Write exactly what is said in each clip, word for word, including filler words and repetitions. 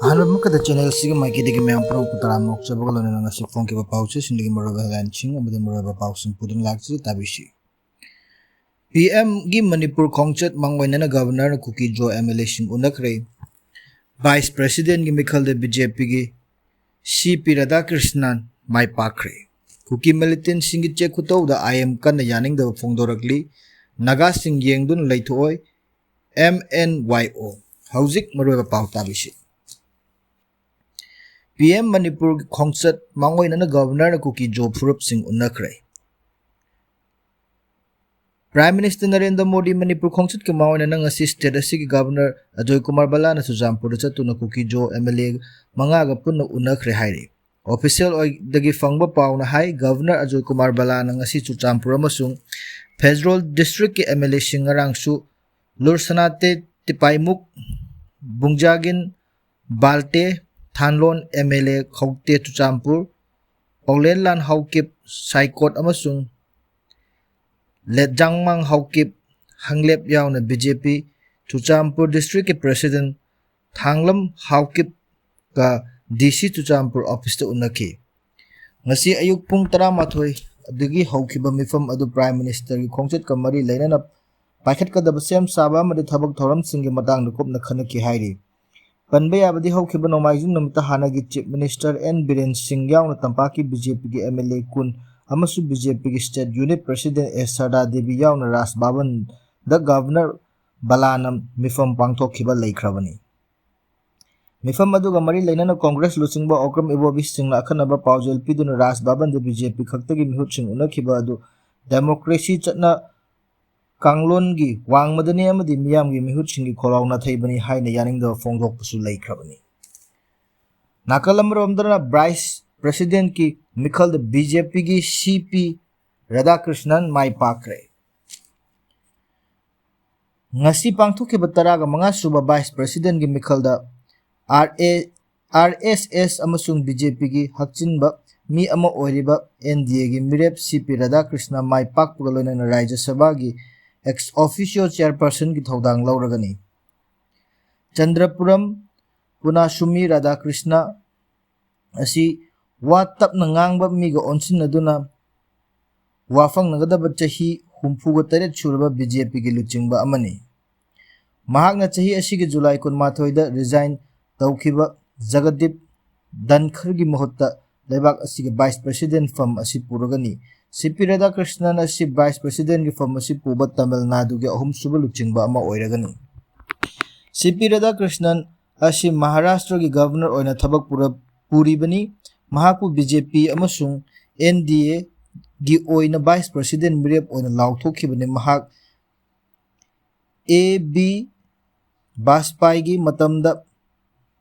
ꯑꯍꯥꯟꯕ ꯃꯛꯇꯗ ꯆꯦꯅꯦꯜꯁꯤꯒꯤ ꯃꯥꯏꯀꯩꯗꯒꯤ ꯃꯌꯥꯝ ꯄꯨꯝꯅꯃꯛꯄꯨ ꯇꯔꯥꯝꯅ ꯑꯣꯛꯆꯕꯒ ꯂꯣꯏꯅꯅ ꯉꯁꯤ ꯐꯣꯡꯈꯤꯕ ꯄꯥꯎꯆꯦꯁꯤꯡꯗꯒꯤ ꯃꯔꯨꯑꯣꯏꯕ ꯍꯦꯗꯂꯥꯏꯟꯁꯤꯡ ꯑꯃꯗꯤ ꯃꯔꯨꯑꯣꯏꯕ ꯄꯥꯎꯁꯤꯡ ꯄꯨꯗꯨꯅ ꯂꯥꯛꯆꯔꯤ, ꯇꯥꯕꯤꯁꯤ꯫ ꯄꯤ ꯑꯦꯝꯒꯤ ꯃꯅꯤꯄꯨꯔ ꯈꯣꯡꯆꯠ ꯃꯥꯡꯑꯣꯏꯅꯅ ꯒꯕꯔꯅꯔꯅ ꯀꯨꯀꯤ ꯖꯣ ꯑꯦꯝ ꯑꯦꯜ ꯑꯦꯁꯤꯡ ꯎꯅꯈ꯭ꯔꯦ꯫ ꯚꯥꯏꯁ ꯄ꯭ꯔꯦꯁꯤꯗꯦꯟꯒꯤ ꯃꯤꯈꯜꯗ ꯕꯤ ꯖꯦ ꯄꯤꯒꯤ ꯁꯤ ꯄꯤ ꯔꯥꯙꯥꯀ꯭ꯔꯤꯁꯅꯟ ꯃꯥꯏ ꯄꯥꯛꯈ꯭ꯔꯦ꯫ ꯀꯨꯀꯤ ꯃꯤꯂꯤꯇꯦꯟꯁꯤꯡꯒꯤ ꯆꯦꯛ ꯈꯨꯇꯧꯗ ꯑꯥꯏ ꯑꯦꯝ ꯀꯟꯅ ꯌꯥꯅꯤꯡꯗꯕ ꯐꯣꯡꯗꯣꯔꯛꯂꯤ꯫ ꯅꯥꯒꯥꯁꯤꯡ ꯌꯦꯡꯗꯨꯅ ꯂꯩꯊꯣꯛꯑꯣꯏ, ꯑꯦꯝ ꯑꯦꯟ ꯋꯥꯏ ꯑꯣ꯫ ꯍꯧꯖꯤꯛ ꯃꯔꯨꯑꯣꯏꯕ ꯄꯥꯎ ꯇꯥꯕꯤꯁꯤ꯫ ꯄꯤ ꯑꯦꯝ ꯃꯅꯤꯄꯨꯔꯒꯤ ꯈꯣꯡꯆꯠ ꯃꯥꯡꯑꯣꯏꯅꯅ ꯒꯕꯔꯅꯔꯅ ꯀꯨꯀꯤ ꯖꯣ ꯐꯨꯔꯨꯞꯁꯤꯡ ꯎꯅꯈ꯭ꯔꯦ꯫ ꯄ꯭ꯔꯥꯏꯝ ꯃꯤꯅꯤꯁꯇꯔ ꯅꯔꯦꯟꯗ꯭ꯔ ꯃꯣꯗꯤ ꯃꯅꯤꯄꯨꯔ ꯈꯣꯡꯆꯠꯀꯤ ꯃꯥꯡꯑꯣꯏꯅꯅ ꯉꯁꯤ ꯁ꯭ꯇꯦꯠ ꯑꯁꯤꯒꯤ ꯒꯕꯔꯅꯔ ꯑꯖꯣꯏ ꯀꯨꯃꯥꯔ ꯕꯂꯥꯅ ꯆꯨꯔꯆꯥꯟꯄꯨꯔꯗ ꯆꯠꯇꯨꯅ ꯀꯨꯀꯤ ꯖꯣ ꯑꯦꯝ ꯑꯦꯜ ꯑꯦ ꯃꯉꯥꯒ ꯄꯨꯟꯅ ꯎꯅꯈ꯭ꯔꯦ ꯍꯥꯏꯔꯤ꯫ ꯑꯣꯐꯤꯁꯤꯌꯦꯜ ꯑꯣꯏꯗꯒꯤ ꯐꯪꯕ ꯄꯥꯎꯅ ꯍꯥꯏ, ꯒꯕꯔꯅꯔ ꯑꯖꯣꯏ ꯀꯨꯃꯥꯔ ꯕꯂꯥꯅ ꯉꯁꯤ ꯆꯨꯔꯆꯥꯟꯄꯨꯔ ꯑꯃꯁꯨꯡ ꯐꯦꯖꯔꯣꯜ ꯗꯤꯁꯇ꯭ꯔꯤꯛꯀꯤ ꯑꯦꯝ ꯑꯦꯜ ꯑꯦꯁꯤꯡ ꯉꯔꯥꯡꯁꯨ ꯂꯨꯔꯁꯅꯥꯇꯦ ꯇꯤꯄꯥꯏꯃꯨꯛ, ꯕꯨꯡꯖꯥꯒꯤꯟ Valte, ꯊꯥꯟꯂꯣꯟ M L A ꯈꯧꯇꯦ Churachandpur, ꯄꯥꯎꯂꯦꯟꯂꯥꯟ Haokip ꯁꯥꯏꯀꯣꯠ ꯑꯃꯁꯨꯡ ꯂꯦꯠꯖꯥꯡꯃꯥꯡ ꯍꯥꯎꯀꯤꯞ ꯍꯪꯂꯦꯞ ꯌꯥꯎꯅ ꯕꯤ ꯖꯦ ꯄꯤ ꯆꯨꯔꯆꯥꯟꯄꯨꯔ ꯗꯤꯁꯇ꯭ꯔꯤꯛꯀꯤ ꯄ꯭ꯔꯦꯁꯤꯗꯦꯟ ꯊꯥꯡꯂꯝ ꯍꯥꯎꯀꯤꯞꯀ ꯗꯤ ꯁꯤ ꯆꯨꯔꯆꯥꯟꯄꯨꯔ ꯑꯣꯐꯤꯁꯇ ꯎꯅꯈꯤ꯫ ꯉꯁꯤ ꯑꯌꯨꯛ ꯄꯨꯡ ꯇꯔꯥꯃꯥꯊꯣꯏ ꯑꯗꯨꯒꯤ ꯍꯧꯈꯤꯕ ꯃꯤꯐꯝ ꯑꯗꯨ ꯄ꯭ꯔꯥꯏꯝ ꯃꯤꯅꯤꯁꯇꯔꯒꯤ ꯈꯣꯡꯆꯠꯀ ꯃꯔꯤ ꯂꯩꯅꯅ ꯄꯥꯏꯈꯠꯀꯗꯕ ꯁꯦꯝ ꯁꯥꯕ ꯑꯃꯗꯤ ꯊꯕꯛ ꯊꯧꯔꯝꯁꯤꯡꯒꯤ ꯃꯇꯥꯡꯗ ꯀꯨꯞꯅ ꯈꯟꯅꯈꯤ ꯍꯥꯏꯔꯤ꯫ ꯄꯟꯕ ꯌꯥꯕꯗꯤ, ꯍꯧꯈꯤꯕ ꯅꯣꯡꯃꯥꯏꯖꯤꯡ ꯅꯨꯃꯤꯠꯇ ꯍꯥꯟꯅꯒꯤ ꯆꯤꯐ ꯃꯤꯅꯤꯁꯇꯔ ꯑꯦꯟ ꯕꯤꯔꯦꯟ ꯁꯤꯡ ꯌꯥꯎꯅ ꯇꯝꯄꯥꯛꯀꯤ ꯕꯤ ꯖꯦ ꯄꯤꯒꯤ ꯑꯦꯝ ꯑꯦꯜ ꯑꯦ ꯀꯨꯟ ꯑꯃꯁꯨꯡ ꯕꯤ ꯖꯦ ꯄꯤꯒꯤ ꯁ꯭ꯇꯦꯠ ꯌꯨꯅꯤꯠ ꯄ꯭ꯔꯦꯁꯤꯗꯦꯟ ꯑꯦꯁ ꯁꯔꯗꯥ ꯗꯦꯕꯤ ꯌꯥꯎꯅ ꯔꯥꯖ ꯚꯕꯟꯗ ꯒꯕꯔꯅꯔ ꯕꯂꯥꯅ ꯃꯤꯐꯝ ꯄꯥꯡꯊꯣꯛꯈꯤꯕ ꯂꯩꯈ꯭ꯔꯕꯅꯤ꯫ ꯃꯤꯐꯝ ꯑꯗꯨꯒ ꯃꯔꯤ ꯂꯩꯅꯅ ꯀꯣꯡꯒ꯭ꯔꯦꯁ ꯂꯨꯆꯤꯡꯕ ꯑꯣꯀ꯭ꯔꯝ ꯏꯕꯣꯕꯤꯁ ꯁꯤꯡꯅ ꯑꯈꯟꯅꯕ ꯄꯥꯎꯖꯦꯜ ꯄꯤꯗꯨꯅ ꯔꯥꯖ ꯚꯕꯟꯗ ꯕꯤ ꯖꯦ ꯄꯤ ꯈꯛꯇꯒꯤ ꯃꯤꯍꯨꯠꯁꯤꯡ ꯎꯅꯈꯤꯕ ꯑꯗꯨ ꯗꯦꯃꯣꯀ꯭ꯔꯦꯁꯤ ꯆꯠꯅ ꯀꯥꯡꯂꯣꯟꯒꯤ ꯋꯥꯡꯃꯗꯅꯤ ꯑꯃꯗꯤ ꯃꯤꯌꯥꯝꯒꯤ ꯃꯤꯍꯨꯠꯁꯤꯡꯒꯤ ꯈꯣꯜꯂꯥꯎ ꯅꯥꯊꯩꯕꯅꯤ ꯍꯥꯏꯅ ꯌꯥꯅꯤꯡꯗꯕ ꯐꯣꯡꯗꯣꯛꯄꯁꯨ ꯂꯩꯈ꯭ꯔꯕꯅꯤ꯫ ꯅꯥꯀꯜ ꯑꯃꯔꯣꯝꯗꯅ ꯚꯥꯏꯁ ꯄ꯭ꯔꯦꯁꯤꯗꯦꯟꯠꯀꯤ ꯃꯤꯈꯜꯗ ꯕꯤ ꯖꯦ ꯄꯤꯒꯤ ꯁꯤ ꯄꯤ ꯔꯥꯙꯥꯀ꯭ꯔꯤꯁꯅꯟ ꯃꯥꯏ ꯄꯥꯛꯈ꯭ꯔꯦ꯫ ꯉꯁꯤ ꯄꯥꯡꯊꯣꯛꯈꯤꯕ ꯇꯔꯥꯒ ꯃꯉꯥ ꯁꯨꯕ ꯚꯥꯏꯁ ꯄ꯭ꯔꯦꯁꯤꯗꯦꯟꯠꯀꯤ ꯃꯤꯈꯜꯗ ꯑꯥꯔ ꯑꯦ, ꯑꯥꯔ ꯑꯦꯁ ꯑꯦꯁ ꯑꯃꯁꯨꯡ ꯕꯤ ꯖꯦ ꯄꯤꯒꯤ ꯍꯛꯆꯤꯟꯕ ꯃꯤ ꯑꯃ ꯑꯣꯏꯔꯤꯕ ꯑꯦꯟ ꯗꯤ ꯑꯦꯒꯤ ꯃꯤꯔꯦꯞ ꯁꯤ ꯄꯤ ꯔꯥꯙꯥꯀ꯭ꯔꯤꯁꯅ ꯃꯥꯏ ꯄꯥꯛꯄꯒ ꯂꯣꯏꯅꯅ ꯔꯥꯖ꯭ꯌ ꯁꯚꯥꯒꯤ ex officio chairpersonꯒꯤ ꯊꯧꯗꯥꯡ ꯂꯧꯔꯒꯅꯤ꯫ ꯆꯟꯗ꯭ꯔꯄꯨꯔꯝ ꯄꯨꯅꯥꯁꯨꯃꯤ ꯔꯥꯙꯥꯀ꯭ꯔꯤꯁꯅ ꯑꯁꯤ ꯋꯥ ꯇꯞꯅ ꯉꯥꯡꯕ ꯃꯤꯒ ꯑꯣꯟꯁꯤꯟꯅꯗꯨꯅ ꯋꯥꯐꯪꯅꯒꯗꯕ ꯆꯍꯤ ꯍꯨꯝꯐꯨꯒ ꯇꯔꯦꯠ ꯁꯨꯔꯕ ꯕꯤ ꯖꯦ ꯄꯤꯒꯤ ꯂꯨꯆꯤꯡꯕ ꯑꯃꯅꯤ꯫ ꯃꯍꯥꯛꯅ ꯆꯍꯤ ꯑꯁꯤꯒꯤ ꯖꯨꯂꯥꯏ ꯀꯨꯟꯃꯥꯊꯣꯏꯗ resign ꯇꯧꯈꯤꯕ ꯖꯒꯗꯤꯞ ꯙꯟꯈꯔꯒꯤ ꯃꯍꯨꯠꯇ ꯂꯩꯕꯥꯛ ꯑꯁꯤꯒꯤ vice president ꯐꯝ ꯑꯁꯤ ꯄꯨꯔꯒꯅꯤ꯫ ꯁꯤ ꯄꯤ ꯔꯥꯙꯥꯀ꯭ꯔꯤꯁꯅꯟ ꯑꯁꯤ vice presidentꯒꯤ ꯐꯝ ꯑꯁꯤ ꯄꯨꯕ ꯇꯥꯃꯤꯜ ꯅꯥꯗꯨꯒꯤ ꯑꯍꯨꯝꯁꯨꯕ ꯂꯨꯆꯤꯡꯕ ꯑꯃ ꯑꯣꯏꯔꯒꯅꯤ꯫ ꯁꯤ ꯄꯤ ꯔꯥꯙꯥꯀ꯭ꯔꯤꯁꯅꯟ ꯑꯁꯤ ꯃꯍꯥꯔꯥꯁꯇ꯭ꯔꯒꯤ governor ꯑꯣꯏꯅ ꯊꯕꯛ ꯄꯨꯔ-, ꯄꯨꯔꯤꯕꯅꯤ꯫ ꯃꯍꯥꯛꯄꯨ ꯕꯤ ꯖꯦ ꯄꯤ ꯑꯃꯁꯨꯡ ꯑꯦꯟ ꯗꯤ ꯑꯦꯒꯤ ꯑꯣꯏꯅ vice president ꯃꯤꯔꯦꯞ ꯑꯣꯏꯅ ꯂꯥꯎꯊꯣꯛꯈꯤꯕꯅꯤ꯫ ꯃꯍꯥꯛ ꯑꯦ ꯕꯤ ꯕꯥꯖꯄꯥꯏꯒꯤ ꯃꯇꯝꯗ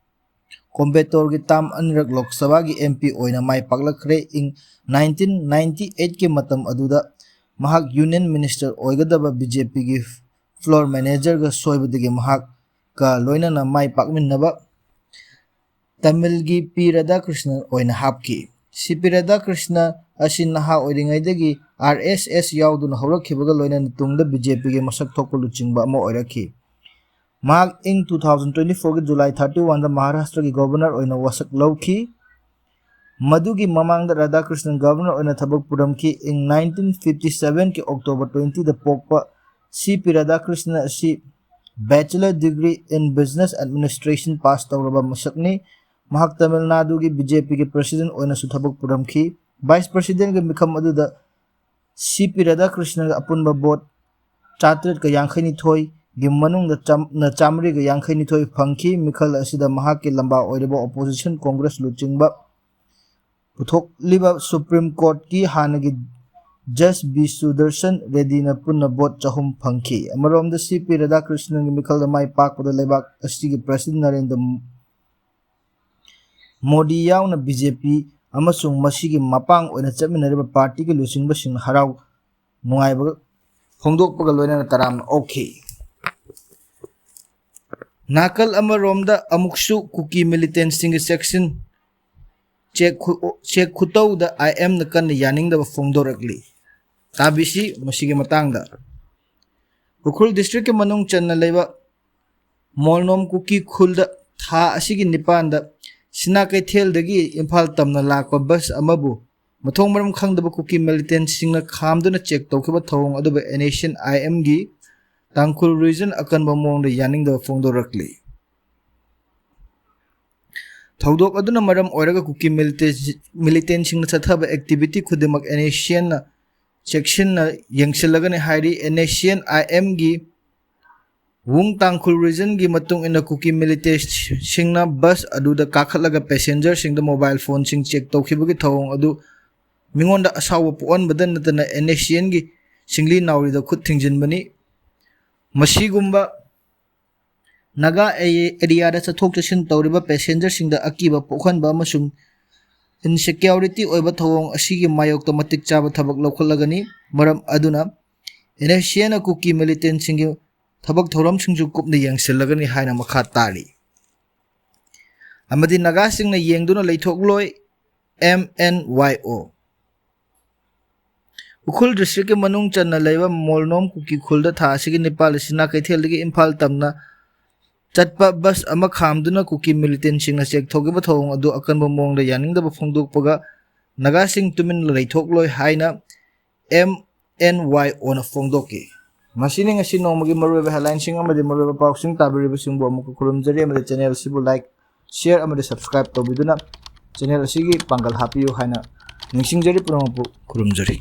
ꯀꯣꯝꯕꯦꯇꯣꯔꯒꯤ term ꯑꯅꯤꯔꯛ ꯂꯣꯛ ꯁꯚꯥꯒꯤ ꯑꯦꯝ ꯄꯤ ꯑꯣꯏꯅ ꯃꯥꯏ ꯄꯥꯛꯂꯛꯈ꯭ꯔꯦ꯫ ꯏꯪ nineteen ninety eightꯀꯤ ꯃꯇꯝ ꯑꯗꯨꯗ ꯃꯍꯥꯛ union minister ꯑꯣꯏꯒꯗꯕ ꯕꯤ ꯖꯦ ꯄꯤꯒꯤ floor managerꯒ ꯁꯣꯏꯕꯗꯒꯤ ꯃꯍꯥꯛꯀ ꯂꯣꯏꯅꯅ ꯃꯥꯏ ꯄꯥꯛꯃꯤꯟꯅꯕ ꯇꯥꯃꯤꯜꯒꯤ ꯄꯤ ꯔꯥꯙꯥꯀ꯭ꯔꯤꯁꯅꯟ ꯑꯣꯏꯅ ꯍꯥꯞꯈꯤ꯫ ꯁꯤ ꯄꯤ ꯔꯥꯙꯥꯀ꯭ꯔꯤꯁꯅ ꯑꯁꯤ ꯅꯍꯥ ꯑꯣꯏꯔꯤꯉꯩꯗꯒꯤ ꯑꯥꯔ ꯑꯦꯁ ꯑꯦꯁ ꯌꯥꯎꯗꯨꯅ ꯍꯧꯔꯛꯈꯤꯕꯒ ꯂꯣꯏꯅꯅ ꯇꯨꯡꯗ ꯕꯤ ꯖꯦ ꯄꯤꯒꯤ ꯃꯁꯛ ꯊꯣꯛꯄ ꯂꯨꯆꯤꯡꯕ ꯑꯃ ꯑꯣꯏꯔꯛꯈꯤ꯫ ꯃꯍꯥꯛ ꯏꯪ two thousand twenty fourꯒꯤ ꯖꯨꯂꯥꯏ thirty oneꯗ ꯃꯍꯥꯔꯥꯁꯇ꯭ꯔꯒꯤ governor ꯑꯣꯏꯅ ꯋꯥꯁꯛ ꯂꯧꯈꯤ꯫ ꯃꯗꯨꯒꯤ ꯃꯃꯥꯡꯗ ꯔꯥꯙꯥꯀ꯭ꯔꯤꯁꯅꯟ governor ꯑꯣꯏꯅ ꯊꯕꯛ ꯄꯨꯔꯝꯈꯤ꯫ ꯏꯪ nineteen fifty sevenꯒꯤ October twentyꯗ ꯄꯣꯛꯄ ꯁꯤ ꯄꯤ ꯔꯥꯙꯥꯀ꯭ꯔꯤꯁꯅꯟ ꯑꯁꯤ bachelor degree in business administration pass ꯇꯧꯔꯕ ꯃꯁꯛꯅꯤ꯫ ꯃꯍꯥꯛ ꯇꯥꯃꯤꯜ ꯅꯥꯗꯨꯒꯤ ꯕꯤ ꯖꯦ ꯄꯤꯒꯤ president ꯑꯣꯏꯅꯁꯨ ꯊꯕꯛ ꯄꯨꯔꯝꯈꯤ꯫ Vice presidentꯒꯤ ꯃꯤꯐꯝ ꯑꯗꯨꯗ ꯁꯤ ꯄꯤ ꯔꯥꯙꯥꯀ꯭ꯔꯤꯁꯅꯟꯒ ꯑꯄꯨꯟꯕ vote ꯆꯥꯇ꯭ꯔꯦꯠꯀ ꯌꯥꯡꯈꯩꯅꯤꯊꯣꯏꯒꯤ ꯃꯅꯨꯡꯗ ꯆꯥꯝ-, ꯅ ꯆꯥꯃꯔꯤꯒ ꯌꯥꯡꯈꯩꯅꯤꯊꯣꯏ ꯐꯪꯈꯤ꯫ ꯃꯤꯈꯜ ꯑꯁꯤꯗ ꯃꯍꯥꯛꯀꯤ ꯂꯝꯕꯥ ꯑꯣꯏꯔꯤꯕ opposition Congress ꯂꯨꯆꯤꯡꯕ ꯄꯨꯊꯣꯛꯂꯤꯕ Supreme Courtꯀꯤ ꯍꯥꯟꯅꯒꯤ Judge ꯕꯤ ꯁꯨꯗꯔꯁꯟ ꯔꯦꯗꯤꯅ ꯄꯨꯟꯅ vote ꯆꯍꯨꯝ ꯐꯪꯈꯤ꯫ ꯑꯃꯔꯣꯝꯗ ꯁꯤ ꯄꯤ ꯔꯥꯙꯥꯀ꯭ꯔꯤꯁꯅꯟꯒꯤ ꯃꯤꯈꯜꯗ ꯃꯥꯏ ꯄꯥꯛꯄꯗ ꯂꯩꯕꯥꯛ ꯑꯁꯤꯒꯤ President ꯅꯔꯦꯟꯗ꯭ꯔ ꯃꯣꯗꯤ ꯌꯥꯎꯅ ꯕꯤ ꯖꯦ ꯄꯤ ꯑꯃꯁꯨꯡ ꯃꯁꯤꯒꯤ ꯃꯄꯥꯡ ꯑꯣꯏꯅ ꯆꯠꯃꯤꯟꯅꯔꯤꯕ partyꯒꯤ ꯂꯨꯆꯤꯡꯕꯁꯤꯡꯅ ꯍꯔꯥꯎ ꯅꯨꯡꯉꯥꯏꯕ ꯐꯣꯡꯗꯣꯛꯄꯒ ꯂꯣꯏꯅꯅ ꯇꯔꯥꯝꯅ ꯑꯣꯛꯈꯤ꯫ ꯅꯥꯀꯜ ꯑꯃꯔꯣꯝꯗ ꯑꯃꯨꯛꯁꯨ ꯀꯨꯀꯤ militantꯁꯤꯡꯒꯤ ꯆꯦꯛꯁꯤꯟ ꯆꯦꯛ ꯈꯨ-, ꯆꯦꯛ ꯈꯨꯇꯧꯗ ꯑꯥꯏ ꯑꯦꯝꯅ ꯀꯟꯅ ꯌꯥꯅꯤꯡꯗꯕ ꯐꯣꯡꯗꯣꯔꯛꯂꯤ꯫ ꯇꯥꯕꯤꯁꯤ ꯃꯁꯤꯒꯤ ꯃꯇꯥꯡꯗ꯫ ꯎꯈ꯭ꯔꯨꯜ districtꯀꯤ ꯃꯅꯨꯡ ꯆꯟꯅ ꯂꯩꯕ ꯃꯣꯜꯅꯣꯝ ꯀꯨꯀꯤ ꯈꯨꯜꯗ ꯊꯥ ꯊꯥ ꯑꯁꯤꯒꯤ ꯅꯤꯄꯥꯟꯗ ꯁꯤꯅꯥ ꯀꯩꯊꯦꯜꯗꯒꯤ ꯏꯝꯐꯥꯜ ꯇꯝꯅ ꯂꯥꯛꯄ ꯕꯁ ꯑꯃꯕꯨ ꯃꯊꯣꯡ ꯃꯔꯝ ꯈꯪꯗꯕ ꯀꯨꯀꯤ ꯃꯤꯂꯤꯇꯦꯟꯁꯤꯡꯅ ꯈꯥꯝꯗꯨꯅ ꯆꯦꯛ ꯇꯧꯈꯤꯕ ꯊꯧꯑꯣꯡ ꯑꯗꯨꯕꯨ ꯑꯦꯟ ꯑꯦꯁ ꯁꯤ ꯑꯦꯟ ꯑꯥꯏ ꯑꯦꯝꯒꯤ ꯇꯥꯡꯈꯨꯜ ꯔꯤꯖꯟ ꯑꯀꯟꯕ ꯃꯑꯣꯡꯗ ꯌꯥꯅꯤꯡꯗꯕ ꯐꯣꯡꯗꯣꯔꯛꯂꯤ꯫ ꯊꯧꯗꯣꯛ ꯑꯗꯨꯅ ꯃꯔꯝ ꯑꯣꯏꯔꯒ ꯀꯨꯀꯤ ꯃꯤꯂꯤꯇꯦꯟ-, ꯃꯤꯂꯤꯇꯦꯟꯁꯤꯡꯅ ꯆꯠꯊꯕ ꯑꯦꯛꯇꯤꯚꯤꯇꯤ ꯈꯨꯗꯤꯡꯃꯛ ꯑꯦꯟ ꯑꯦꯁ ꯁꯤ ꯑꯦꯟꯅ ꯆꯦꯛꯁꯤꯟꯅ ꯌꯦꯡꯁꯤꯜꯂꯒꯅꯤ ꯍꯥꯏꯔꯤ꯫ ꯑꯦꯟ ꯑꯦꯁ ꯁꯤ ꯑꯦꯟ ꯑꯥꯏ ꯑꯦꯝꯒꯤ ꯋꯨꯡ ꯇꯥꯡꯈꯨꯜ ꯔꯤꯖꯟꯒꯤ ꯃꯇꯨꯡ ꯏꯟꯅ ꯀꯨꯀꯤ ꯃꯤꯂꯤꯇꯦꯟꯁꯤꯡꯅ ꯕꯁ ꯑꯗꯨꯗ ꯀꯥꯈꯠꯂꯒ ꯄꯦꯁꯦꯟꯖꯔꯁꯤꯡꯗ ꯃꯣꯕꯥꯏꯜ ꯐꯣꯟꯁꯤꯡ ꯆꯦꯛ ꯇꯧꯈꯤꯕꯒꯤ ꯊꯧꯑꯣꯡ ꯑꯗꯨ ꯃꯤꯉꯣꯟꯗ ꯑꯁꯥꯎꯕ ꯄꯣꯛꯍꯟꯕꯗ ꯅꯠꯇꯅ ꯑꯦꯟ ꯑꯦꯁ ꯁꯤ ꯑꯦꯟꯒꯤ ꯁꯤꯡꯂꯤ ꯅꯥꯎꯔꯤꯗ ꯈꯨꯠ ꯊꯤꯡꯖꯤꯟꯕꯅꯤ꯫ ꯃꯁꯤꯒꯨꯝꯕ ꯅꯥꯒꯥ ꯑꯦ-, ꯑꯦꯔꯤꯌꯥꯗ ꯆꯠꯊꯣꯛ ꯆꯠꯁꯤꯟ ꯇꯧꯔꯤꯕ ꯄꯦꯁꯦꯟꯖꯔꯁꯤꯡꯗ ꯑꯀꯤꯕ ꯄꯣꯛꯍꯟꯕ ꯑꯃꯁꯨꯡ ꯏꯟꯁꯦꯀ꯭ꯌꯨꯔꯤꯇꯤ ꯑꯣꯏꯕ ꯊꯧꯑꯣꯡ ꯑꯁꯤꯒꯤ ꯃꯥꯌꯣꯛꯇ ꯃꯇꯤꯛ ꯆꯥꯕ ꯊꯕꯛ ꯂꯧꯈꯠꯂꯒꯅꯤ꯫ ꯃꯔꯝ ꯑꯗꯨꯅ ꯑꯦꯟ ꯑꯦꯁ ꯁꯤ ꯑꯦꯟꯅ ꯀꯨꯀꯤ ꯃꯤꯂꯤꯇꯦꯟꯁꯤꯡꯒꯤ ꯊꯕꯛ ꯊꯧꯔꯝꯁꯤꯡꯁꯨ ꯀꯨꯞꯅ ꯌꯦꯡꯁꯤꯜꯂꯒꯅꯤ ꯍꯥꯏꯅ ꯃꯈꯥ ꯇꯥꯔꯤ꯫ ꯑꯃꯗꯤ ꯅꯥꯒꯥꯁꯤꯡꯅ ꯌꯦꯡꯗꯨꯅ ꯂꯩꯊꯣꯛꯂꯣꯏ, ꯑꯦꯝ ꯑꯦꯟ ꯋꯥꯏ ꯑꯣ꯫ ꯎꯈ꯭ꯔꯨꯜ ꯗꯤꯁꯇ꯭ꯔꯤꯛꯀꯤ ꯃꯅꯨꯡ ꯆꯟꯅ ꯂꯩꯕ ꯃꯣꯜꯅꯣꯝ ꯀꯨꯀꯤ ꯈꯨꯜꯗ ꯊꯥ ꯑꯁꯤꯒꯤ ꯅꯤꯄꯥꯜꯗ ꯁꯤꯅꯥ ꯀꯩꯊꯦꯜꯗꯒꯤ ꯏꯝꯐꯥꯜ ꯇꯝꯅ ꯆꯠꯄ ꯕꯁ ꯑꯃ ꯈꯥꯝꯗꯨꯅ ꯀꯨꯀꯤ ꯃꯤꯂꯤꯇꯦꯟꯁꯤꯡꯅ ꯆꯦꯛ ꯇꯧꯈꯤꯕ ꯊꯧꯑꯣꯡ ꯑꯗꯨ ꯑꯀꯟꯕ ꯃꯑꯣꯡꯗ ꯌꯥꯅꯤꯡꯗꯕ ꯐꯣꯡꯗꯣꯛꯄꯒ ꯅꯥꯒꯥꯁꯤꯡ ꯇꯨꯃꯤꯟꯅ ꯂꯩꯊꯣꯛꯂꯣꯏ ꯍꯥꯏꯅ ꯑꯦꯝ ꯑꯦꯟ ꯋꯥꯏ ꯑꯣꯅ ꯐꯣꯡꯗꯣꯛꯈꯤ꯫ ꯃꯁꯤꯅꯤ ꯉꯁꯤ ꯅꯣꯡꯃꯒꯤ ꯃꯔꯨꯑꯣꯏꯕ ꯍꯦꯗꯂꯥꯏꯟꯁꯤꯡ ꯑꯃꯗꯤ ꯃꯔꯨꯑꯣꯏꯕ ꯄꯥꯎꯁꯤꯡ꯫ ꯇꯥꯕꯤꯔꯤꯕꯁꯤꯡꯕꯨ ꯑꯃꯨꯛꯀ ꯈꯨꯔꯨꯝꯖꯔꯤ ꯑꯃꯗꯤ ꯆꯦꯅꯦꯜ ꯑꯁꯤꯕꯨ ꯂꯥꯏꯛ, ꯁꯤꯌꯔ ꯑꯃꯗꯤ ꯁꯕꯁꯀ꯭ꯔꯥꯏꯕ ꯇꯧꯕꯤꯗꯨꯅ ꯆꯦꯅꯦꯜ ꯑꯁꯤꯒꯤ ꯄꯥꯡꯒꯜ ꯍꯥꯞꯄꯤꯌꯨ ꯍꯥꯏꯅ ꯅꯤꯡꯁꯤꯡꯖꯔꯤ꯫ ꯄꯨꯝꯅꯃꯛꯄꯨ ꯈꯨꯔꯨꯝꯖꯔꯤ꯫